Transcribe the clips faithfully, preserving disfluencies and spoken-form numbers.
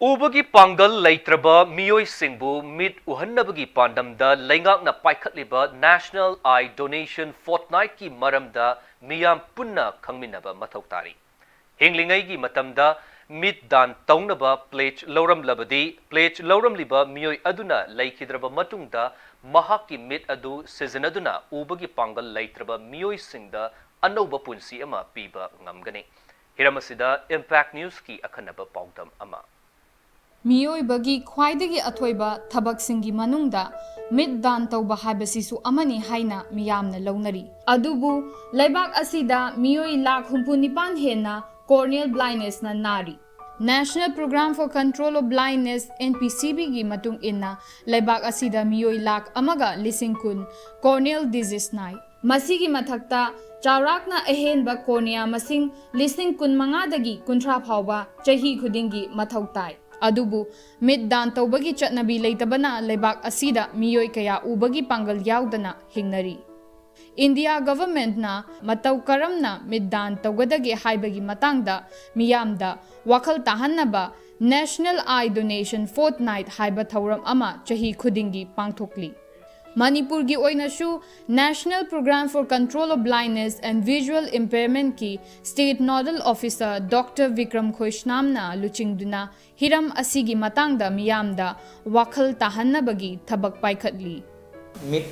ꯎꯕꯒꯤ ꯄꯥꯡꯒꯜ ꯂꯩꯇ꯭ꯔꯕ ꯃꯤꯑꯣꯏꯁꯤꯡꯕꯨ ꯃꯤꯠ ꯎꯍꯟꯅꯕꯒꯤ ꯄꯥꯟꯗꯝꯗ ꯂꯩꯉꯥꯛꯅ ꯄꯥꯏꯈꯠꯂꯤꯕ National Eye Donation Fortnightꯀꯤ ꯃꯔꯝꯗ ꯃꯤꯌꯥꯝ ꯄꯨꯟꯅ ꯈꯪꯃꯤꯟꯅꯕ ꯃꯊꯧ ꯇꯥꯔꯤ꯫ ꯍꯤꯡꯂꯤꯉꯩꯒꯤ ꯃꯇꯝꯗ ꯃꯤꯠ ꯗꯥꯟ ꯇꯧꯅꯕ pledge ꯂꯧꯔꯝꯂꯕꯗꯤ, pledge ꯂꯧꯔꯝꯂꯤꯕ ꯃꯤꯑꯣꯏ ꯑꯗꯨꯅ ꯂꯩꯈꯤꯗ꯭ꯔꯕ ꯃꯇꯨꯡꯗ ꯃꯍꯥꯛꯀꯤ ꯃꯤꯠ ꯑꯗꯨ ꯁꯤꯖꯤꯟꯅꯗꯨꯅ ꯎꯕꯒꯤ ꯄꯥꯡꯒꯜ ꯂꯩꯇ꯭ꯔꯕ ꯃꯤꯑꯣꯏꯁꯤꯡꯗ ꯑꯅꯧꯕ ꯄꯨꯟꯁꯤ ꯑꯃ ꯄꯤꯕ ꯉꯝꯒꯅꯤ꯫ ꯍꯤꯔꯝ ꯑꯁꯤꯗ Impact Newsꯀꯤ ꯑꯈꯟꯅꯕ ꯄꯥꯎꯗꯝ ꯑꯃ꯫ ꯃꯤꯑꯣꯏꯕꯒꯤ ꯈ꯭ꯋꯥꯏꯗꯒꯤ ꯑꯊꯣꯏꯕ ꯊꯕꯛꯁꯤꯡꯒꯤ ꯃꯅꯨꯡꯗ ꯃꯤꯠ ꯗꯥꯟ ꯇꯧꯕ ꯍꯥꯏꯕꯁꯤꯁꯨ ꯑꯃꯅꯤ ꯍꯥꯏꯅ ꯃꯤꯌꯥꯝꯅ ꯂꯧꯅꯔꯤ꯫ ꯑꯗꯨꯕꯨ ꯂꯩꯕꯥꯛ ꯑꯁꯤꯗ ꯃꯤꯑꯣꯏ ꯂꯥꯈ ꯍꯨꯝꯐꯨ ꯅꯤꯄꯥꯟ ꯍꯦꯟꯅ corneal blindnessꯅ ꯅꯥꯔꯤ꯫ National Program for Control of Blindness, NPCBꯒꯤ ꯃꯇꯨꯡ ꯏꯟꯅ, ꯂꯩꯕꯥꯛ ꯑꯁꯤꯗ ꯃꯤꯑꯣꯏ ꯂꯥꯈ ꯑꯃꯒ ꯂꯤꯁꯤꯡ ꯀꯨꯟ corneal disease ꯅꯥꯏ꯫ ꯃꯁꯤꯒꯤ ꯃꯊꯛꯇ, ꯆꯥꯎꯔꯥꯛꯅ ꯑꯍꯦꯟꯕ cornea ꯃꯁꯤꯡ ꯂꯤꯁꯤꯡ ꯀꯨꯟꯃꯉꯥꯗꯒꯤ ꯀꯨꯟꯊ꯭ꯔꯥ ꯐꯥꯎꯕ ꯆꯍꯤ ꯈꯨꯗꯤꯡꯒꯤ ꯃꯊꯧ ꯇꯥꯏ꯫ ꯑꯗꯨꯕꯨ ꯃꯤꯠ ꯗꯥꯟ ꯇꯧꯕꯒꯤ ꯆꯠꯅꯕꯤ ꯂꯩꯇꯕꯅ ꯂꯩꯕꯥꯛ ꯑꯁꯤꯗ ꯃꯤꯑꯣꯏ ꯀꯌꯥ ꯎꯕꯒꯤ ꯄꯥꯡꯒꯜ ꯌꯥꯎꯗꯅ ꯍꯤꯡꯅꯔꯤ꯫ ꯏꯟꯗꯤꯌꯥ ꯒꯚꯔꯟꯃꯦꯟꯠꯅ ꯃꯇꯧ ꯀꯔꯝꯅ ꯃꯤꯠ ꯗꯥꯟ ꯇꯧꯒꯗꯒꯦ ꯍꯥꯏꯕꯒꯤ ꯃꯇꯥꯡꯗ ꯃꯤꯌꯥꯝꯗ ꯋꯥꯈꯜ ꯇꯥꯍꯟꯅꯕ National Eye Donation Fortnight ꯍꯥꯏꯕ ꯊꯧꯔꯝ ꯑꯃ ꯆꯍꯤ ꯈꯨꯗꯤꯡꯒꯤ ꯄꯥꯡꯊꯣꯛꯂꯤ꯫ ꯃꯅꯤꯄꯨꯔꯒꯤ ꯑꯣꯏꯅꯁꯨ National Program for Control of Blindness and Visual Impairmentꯀꯤ State Nodal Officer Doctor Bikram ꯈꯣꯏꯁꯅꯥꯝꯅ ꯂꯨꯆꯤꯡꯗꯨꯅ ꯍꯤꯔꯝ ꯑꯁꯤꯒꯤ ꯃꯇꯥꯡꯗ ꯃꯤꯌꯥꯝꯗ ꯋꯥꯈꯜ ꯇꯥꯍꯟꯅꯕꯒꯤ ꯊꯕꯛ ꯄꯥꯏꯈꯠꯂꯤ꯫ ꯃꯤꯠ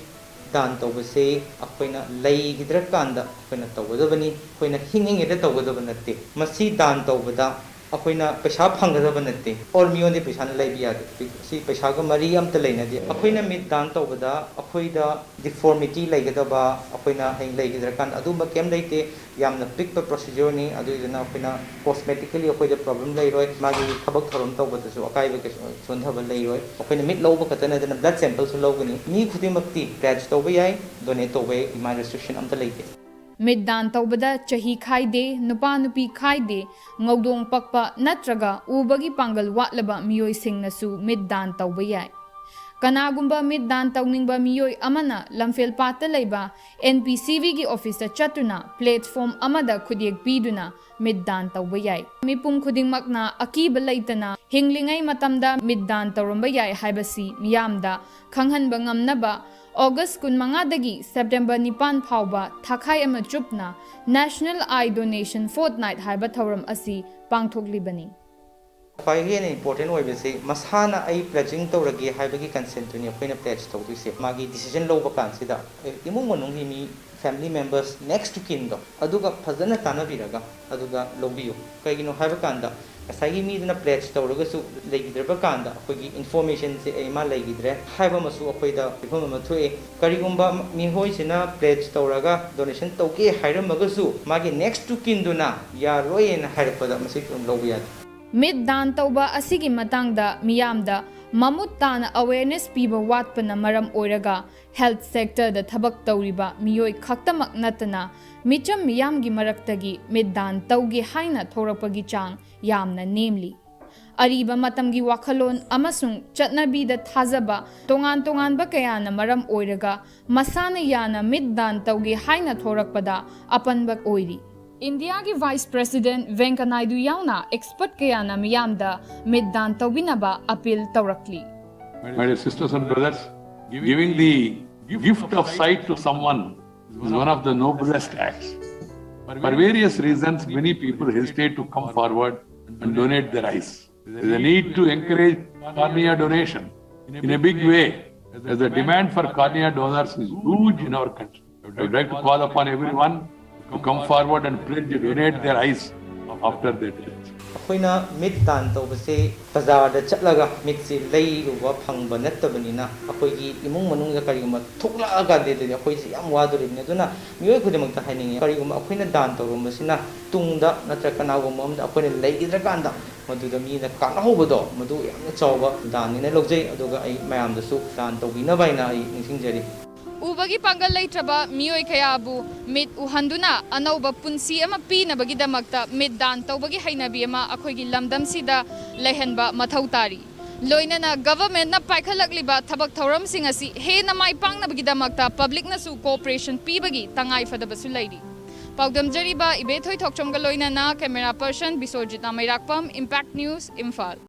ꯗꯥꯟ ꯇꯧꯕꯁꯦ ꯑꯩꯈꯣꯏꯅ ꯂꯩꯈꯤꯗ꯭ꯔꯀꯥꯟꯗ ꯑꯩꯈꯣꯏꯅ ꯇꯧꯒꯗꯕꯅꯤ꯫ ꯑꯩꯈꯣꯏꯅ ꯍꯤꯡꯉꯤꯉꯩꯗ ꯇꯧꯒꯗꯕ ꯅꯠꯇꯦ꯫ ꯃꯁꯤ ꯗꯥꯟ ꯇꯧꯕꯗ ꯑꯩꯈꯣꯏꯅ ꯄꯩꯁꯥ ꯐꯪꯒꯗꯕ ꯅꯠꯇꯦ, or ꯃꯤꯉꯣꯟꯗ ꯄꯩꯁꯥꯅ ꯂꯩꯕ ꯌꯥꯗꯦ꯫ ꯁꯤ ꯄꯩꯁꯥꯒ ꯃꯔꯤ ꯑꯝꯇ ꯂꯩꯅꯗꯦ꯫ ꯑꯩꯈꯣꯏꯅ ꯃꯤꯠ ꯗꯥꯟ ꯇꯧꯕꯗ ꯑꯩꯈꯣꯏꯗ deformity ꯂꯩꯒꯗꯕ, ꯑꯩꯈꯣꯏꯅ ꯍꯌꯦꯡ ꯂꯩꯈꯤꯗ꯭ꯔꯀꯥꯟꯗ ꯑꯗꯨꯝꯕ ꯀꯩꯝ ꯂꯩꯇꯦ꯫ ꯌꯥꯝꯅ ꯄꯤꯛꯄ procedureꯅꯤ꯫ ꯑꯗꯨꯏꯗꯨꯅ ꯑꯩꯈꯣꯏꯅ cosmetically ꯑꯩꯈꯣꯏꯗ problem ꯂꯩꯔꯣꯏ, ꯃꯥꯒꯤ ꯊꯕꯛ ꯊꯧꯔꯝ ꯇꯧꯕꯗꯁꯨ ꯑꯀꯥꯏꯕ ꯀꯩꯁꯨ ꯁꯣꯟꯊꯕ ꯂꯩꯔꯣꯏ꯫ ꯑꯩꯈꯣꯏꯅ ꯃꯤꯠ ꯂꯧꯕ ꯈꯛꯇ ꯅꯠꯇꯅ blood sampleꯁꯨ ꯂꯧꯒꯅꯤ꯫ ꯃꯤ ꯈꯨꯗꯤꯡꯃꯛꯇꯤ pledge ꯇꯧꯕ ꯌꯥꯏ, donate ꯇꯧꯕ ꯌꯥꯏ, ꯃꯥ restriction ꯑꯝꯇ ꯂꯩꯇꯦ꯫ ꯃꯤꯠ ꯗꯥꯟ ꯇꯧꯕꯗ ꯆꯍꯤ ꯈꯥꯏꯗꯦ, ꯅꯨꯄꯥ ꯅꯨꯄꯤ ꯈꯥꯏꯗꯦ, ꯉꯧꯗꯣꯡ ꯄꯛꯄ ꯅꯠꯇ꯭ꯔꯒ ꯎꯕꯒꯤ ꯄꯥꯡꯒꯜ ꯋꯥꯠꯂꯕ ꯃꯤꯑꯣꯏꯁꯤꯡꯅꯁꯨ ꯃꯤꯠ ꯗꯥꯟ ꯇꯧꯕ ꯌꯥꯏ꯫ ꯀꯅꯥꯒꯨꯝꯕ ꯃꯤꯠ ꯗꯥꯟ ꯇꯧꯅꯤꯡꯕ ꯃꯤꯑꯣꯏ ꯑꯃꯅ ꯂꯝꯐꯦꯜ ꯄꯥꯠꯇ ꯂꯩꯕ N P C Vꯒꯤ officeꯇ ꯆꯠꯇꯨꯅ platform ꯑꯃꯗ ꯈꯨꯠꯌꯦꯛ ꯄꯤꯗꯨꯅ ꯃꯤꯠ ꯗꯥꯟ ꯇꯧꯕ ꯌꯥꯏ꯫ ꯃꯤꯄꯨꯝ ꯈꯨꯗꯤꯡꯃꯛꯅ ꯑꯀꯤꯕ ꯂꯩꯇꯅ ꯍꯤꯡꯂꯤꯉꯩ ꯃꯇꯝꯗ ꯃꯤꯠ ꯗꯥꯟ ꯇꯧꯔꯝꯕ ꯌꯥꯏ ꯍꯥꯏꯕꯁꯤ ꯃꯤꯌꯥꯝꯗ ꯈꯪꯍꯟꯕ ꯉꯝꯅꯕ August ꯀꯨꯟꯃꯉꯥꯗꯒꯤ September ꯅꯤꯄꯥꯟ ꯐꯥꯎꯕ ꯊꯥꯈꯥꯏ ꯑꯃ ꯆꯨꯞꯅ National Eye Donation Fortnight ꯍꯥꯏꯕ ꯊꯧꯔꯝ ꯑꯁꯤ ꯄꯥꯡꯊꯣꯛꯂꯤꯕꯅꯤ꯫ ꯈ꯭ꯋꯥꯏꯗꯒꯤ ꯍꯦꯟꯅ important ꯑꯣꯏꯕꯁꯤ ꯃꯁꯥꯅ ꯑꯩ pledging ꯇꯧꯔꯒꯦ ꯍꯥꯏꯕꯒꯤ consentꯇꯨꯅꯤ ꯑꯩꯈꯣꯏꯅ pledge ꯇꯧꯗꯣꯏꯁꯦ꯫ ꯃꯥꯒꯤ decision ꯂꯧꯕ ꯀꯥꯟꯁꯤꯗ, ꯑꯦ, ꯏꯃꯨꯡ ꯃꯅꯨꯡꯒꯤ ꯃꯤ, family members, next to kinꯗꯣ, ꯑꯗꯨꯒ ꯐꯖꯅ ꯇꯥꯟꯅꯕꯤꯔꯒ ꯑꯗꯨꯒ ꯂꯧꯕꯤꯌꯨ꯫ ꯀꯩꯒꯤꯅꯣ ꯍꯥꯏꯕ ꯀꯥꯟꯗ, ꯉꯁꯥꯏꯒꯤ ꯃꯤꯗꯨꯅ pledge ꯇꯧꯔꯒꯁꯨ ꯂꯩꯈꯤꯗ꯭ꯔꯕ ꯀꯥꯟꯗ ꯑꯩꯈꯣꯏꯒꯤ informationꯁꯦ, ꯑꯩ ꯃꯥ ꯂꯩꯈꯤꯗ꯭ꯔꯦ ꯍꯥꯏꯕ ꯑꯃꯁꯨ ꯑꯩꯈꯣꯏꯗ ꯐꯤꯕꯝ ꯑꯃ ꯊꯣꯛꯑꯦ꯫ ꯀꯔꯤꯒꯨꯝꯕ ꯃꯤꯑꯣꯏꯁꯤꯅ pledge ꯇꯧꯔꯒ donation ꯇꯧꯒꯦ ꯍꯥꯏꯔꯝꯃꯒꯁꯨ, ꯃꯥꯒꯤ next to kinꯗꯨꯅ ꯌꯥꯔꯣꯏꯅ ꯍꯥꯏꯔꯛꯄꯗ, ꯃꯁꯤ ꯑꯗꯨꯝ ꯂꯧꯕ ꯌꯥꯗꯦ꯫ ꯃꯤꯠ ꯗꯥꯟ ꯇꯧꯕ ꯑꯁꯤꯒꯤ ꯃꯇꯥꯡꯗ ꯃꯤꯌꯥꯝꯗ ꯃꯃꯨꯠ ꯇꯥꯅ awareness ꯄꯤꯕ ꯋꯥꯠꯄꯅ ꯃꯔꯝ ꯑꯣꯏꯔꯒ health sectorꯗ ꯊꯕꯛ ꯇꯧꯔꯤꯕ ꯃꯤꯑꯣꯏ ꯈꯛꯇꯃꯛ ꯅꯠꯇꯅ ꯃꯤꯆꯝ ꯃꯤꯌꯥꯝꯒꯤ ꯃꯔꯛꯇꯒꯤ ꯃꯤꯠ ꯗꯥꯟ ꯇꯧꯒꯦ ꯍꯥꯏꯅ ꯊꯣꯔꯛꯄꯒꯤ ꯆꯥꯡ ꯌꯥꯝꯅ ꯅꯦꯝꯂꯤ꯫ ꯑꯔꯤꯕ ꯃꯇꯝꯒꯤ ꯋꯥꯈꯜꯂꯣꯟ ꯑꯃꯁꯨꯡ ꯆꯠꯅꯕꯤꯗ ꯊꯥꯖꯕ ꯇꯣꯉꯥꯟ ꯇꯣꯉꯥꯟꯕ ꯀꯌꯥꯅ ꯃꯔꯝ ꯑꯣꯏꯔꯒ ꯃꯁꯥꯅ ꯌꯥꯅ ꯃꯤꯠ ꯗꯥꯟ ꯇꯧꯒꯦ ꯍꯥꯏꯅ ꯊꯣꯔꯛꯄꯗ ꯑꯄꯟꯕ ꯑꯣꯏꯔꯤ꯫ ꯏꯟꯗꯤꯌꯥꯒꯤ Vice President ꯚꯦꯡꯀꯅꯥꯏꯗꯨ ꯌꯥꯎꯅ expert ꯀꯌꯥꯅ ꯃꯤꯌꯥꯝꯗ ꯃꯤꯠ ꯗꯥꯟ ꯇꯧꯕꯤꯅꯕ appeal ꯇꯧꯔꯛꯂꯤ꯫ My dear sisters and brothers, giving the gift of sight to someone is one of the noblest acts. For various reasons, many people hesitate to come forward and donate their eyes. There is a need to encourage cornea donation in a big way, as the demand for cornea donors is huge in our country. I would like to call upon everyone to come forward and pledge to donate their eyes after their death. ꯑꯩꯈꯣꯏꯅ ꯃꯤꯠ ꯗꯥꯟ ꯇꯧꯕꯁꯦ ꯕꯖꯥꯔꯗ ꯆꯠꯂꯒ ꯃꯤꯠꯁꯦ ꯂꯩꯔꯨꯕ ꯐꯪꯕ ꯅꯠꯇꯕꯅꯤꯅ, ꯑꯩꯈꯣꯏꯒꯤ ꯏꯃꯨꯡ ꯃꯅꯨꯡꯗ ꯀꯔꯤꯒꯨꯝꯕ ꯊꯣꯛꯂꯛꯑꯀꯥꯟꯗꯗꯤ ꯑꯩꯈꯣꯏꯁꯦ ꯌꯥꯝ ꯋꯥꯗꯣꯔꯤꯕꯅꯤ꯫ ꯑꯗꯨꯅ ꯃꯤꯑꯣꯏ ꯈꯨꯗꯤꯡꯃꯛꯇ ꯍꯥꯏꯅꯤꯡꯉꯤ, ꯀꯔꯤꯒꯨꯝꯕ ꯑꯩꯈꯣꯏꯅ ꯗꯥꯟ ꯇꯧꯔꯝꯕꯁꯤꯅ ꯇꯨꯡꯗ ꯅꯠꯇ꯭ꯔꯒ ꯀꯅꯥꯒꯨꯝꯕ ꯑꯃꯗ ꯑꯩꯈꯣꯏꯅ ꯂꯩꯈꯤꯗ꯭ꯔꯀꯥꯟꯗ ꯃꯗꯨꯗ ꯃꯤꯅ ꯀꯥꯟꯅꯍꯧꯕꯗꯣ, ꯃꯗꯨ ꯌꯥꯝꯅ ꯆꯥꯎꯕ ꯗꯥꯟꯅꯦꯅ ꯂꯧꯖꯩ꯫ ꯑꯗꯨꯒ ꯑꯩ ꯃꯌꯥꯝꯗꯁꯨ ꯗꯥꯟ ꯇꯧꯕꯤꯅꯕ ꯍꯥꯏꯅ ꯑꯩ ꯅꯤꯡꯁꯤꯡꯖꯔꯤ꯫ ꯎꯕꯒꯤ ꯄꯥꯡꯒꯜ ꯂꯩꯇ꯭ꯔꯕ ꯃꯤꯑꯣꯏ ꯀꯌꯥꯕꯨ ꯃꯤꯠ ꯎꯍꯟꯗꯨꯅ ꯑꯅꯧꯕ ꯄꯨꯟꯁꯤ ꯑꯃ ꯄꯤꯅꯕꯒꯤꯗꯃꯛꯇ ꯃꯤꯠ ꯗꯥꯟ ꯇꯧꯕꯒꯤ ꯍꯩꯅꯕꯤ ꯑꯃ ꯑꯩꯈꯣꯏꯒꯤ ꯂꯝꯗꯝꯁꯤꯗ ꯂꯩꯍꯟꯕ ꯃꯊꯧ ꯇꯥꯔꯤ꯫ ꯂꯣꯏꯅꯅ ꯒꯚꯔꯟꯃꯦꯟꯠꯅ ꯄꯥꯏꯈꯠꯂꯛꯂꯤꯕ ꯊꯕꯛ ꯊꯧꯔꯝꯁꯤꯡ ꯑꯁꯤ ꯍꯦꯟꯅ ꯃꯥꯏ ꯄꯥꯛꯅꯕꯒꯤꯗꯃꯛꯇ ꯄꯕ꯭ꯂꯤꯛꯅꯁꯨ ꯀꯣꯑꯣꯄꯔꯦꯁꯟ ꯄꯤꯕꯒꯤ ꯇꯉꯥꯏ ꯐꯗꯕꯁꯨ ꯂꯩꯔꯤ꯫ ꯄꯥꯎꯗꯝꯖꯔꯤꯕ ꯏꯕꯦꯊꯣꯏ ꯊꯣꯛꯆꯣꯝꯒ ꯂꯣꯏꯅꯅ ꯀꯦꯃꯦꯔꯥ ꯄꯔꯁꯟ ꯕꯤꯁ꯭ꯋꯖꯤꯠ ꯅꯥꯃꯩꯔꯥꯛꯄꯝ, ꯏꯝꯄꯦꯛ ꯅ꯭ꯌꯨꯁ, ꯏꯝꯐꯥꯜ꯫